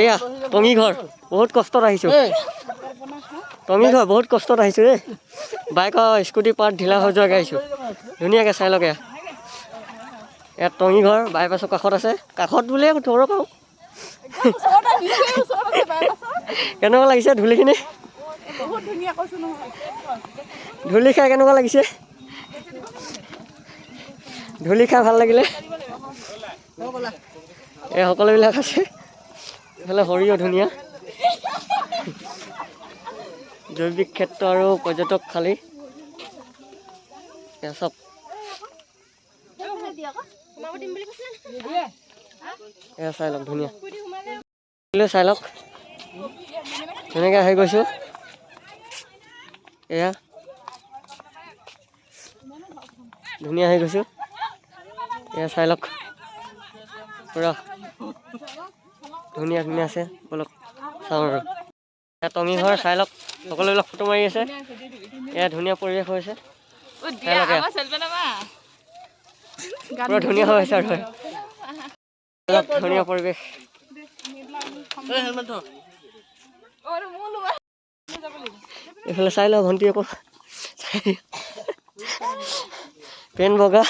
এয়া টঙি ঘৰ, বহুত কষ্টত আহিছোঁ। টঙি ঘৰ, বহুত কষ্টত আহিছোঁ দেই। বাইকৰ স্কুটি পাৰ্ট ঢিলা হৈ যোৱাকৈ আহিছোঁ। ধুনীয়াকৈ চাই লওক। এয়া ইয়াত টঙি ঘৰ বাইপাছৰ কাষত আছে, কাষত বুলিয়ে ধৰক আৰু। কেনেকুৱা লাগিছে ধূলিখিনি? বহুত ধুনীয়া, কৈছো নহয়। ধূলি খাই কেনেকুৱা লাগিছে? ধূলি খাই ভাল লাগিলে? এই সকলোবিলাক আছে। এইফালে সৰিয়হ, ধুনীয়া জৈৱিক ক্ষেত্ৰ আৰু পৰ্যটক খালী। এয়া চব। এয়া চাই লওক, ধুনীয়া। চাই লওক, ধুনীয়াকৈ আহি গৈছোঁ। এয়া ধুনীয়া আহি গৈছোঁ। এয়া চাই লওক, পূৰা ধুনীয়া ধুনীয়া আছে। ব'লক চাওঁ আৰু। এয়া টঙি ঘৰ, চাই লওক, সকলোবিলাক ফটো মাৰি আছে। এয়া ধুনীয়া পৰিৱেশ হৈছে, চাই লওক। এয়া পূৰা ধুনীয়া হৈ আছে আৰু অলপ ধুনীয়া পৰিৱেশ। এইফালে চাই লওঁ, ভণ্টি আকৌ পেণ্ট বগা।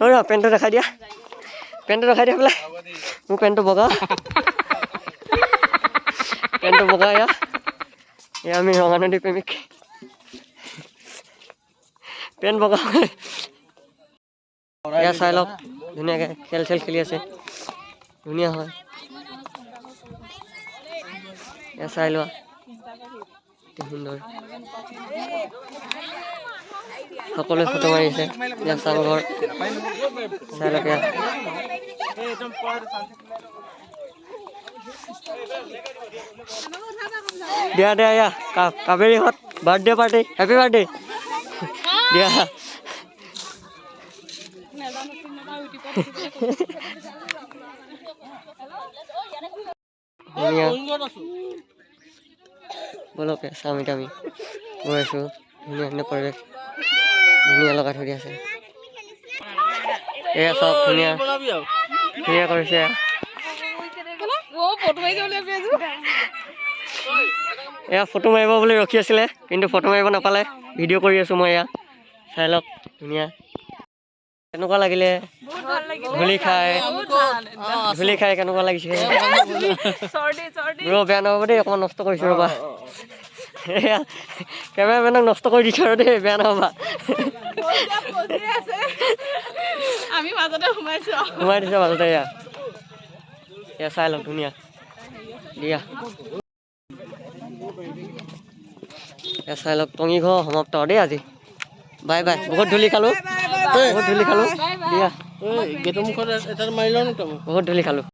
ৰ, পেণ্টটো দেখাই দিয়া, পেণ্টটো দেখাই দিয়া বোলে। মোৰ পেণ্টটো বগা, পেণ্টটো বগা। এয়া এয়া আমি ৰঙানদী প্ৰেমিক। পেণ্ট বগা। এয়া চাই লওক, ধুনীয়াকৈ খেল চেল খেলি আছে, ধুনীয়া হয়। এয়া চাই লোৱা, অতি সুন্দৰ। সকলোৱে ফটো মাৰি আছে। এয়া চাংঘৰ, চাই লওক এয়া। দিয়া দিয়া, এয়া কাবেৰীহঁত, বাৰ্থডে পাৰ্টি, হেপী বাৰ্থডে দিয়া। ধুনীয়া। ব'লক চাম। এতিয়া আমি গৈ আছোঁ। ধুনীয়া ধুনীয়া পৰিৱেশ, ধুনীয়া লগাই থৈ দিয়া আছে। এয়া চাওক, ধুনীয়া ধুনীয়া কৰিছে। এয়া ফটো মাৰিব বুলি ৰখি আছিলে, কিন্তু ফটো মাৰিব নাপালে। ভিডিঅ' কৰি আছোঁ মই। এয়া চাই লওক, ধুনীয়া। কেনেকুৱা লাগিলে ধূলি খাই? ধূলি খাই কেনেকুৱা লাগিছে? ৰ, বেয়া নাপাব দেই, অকণমান নষ্ট কৰিছোঁ। ৰ'বা, এয়া কেমেৰামেনক নষ্ট কৰি দিছোঁ আৰু দেই, বেয়া নাপাবা। সোমাই দিছোঁ মাজতে। এয়া এয়া চাই লওক, ধুনীয়া দিয়া। এয়া চাই লওক, টঙি ঘৰ সমাপ্ত দেই আজি। Bye bye. বহুত ধূলি খালোঁ, বহুত ধূলি খালোঁ। দিয়া, বহুত ধূলি খালোঁ।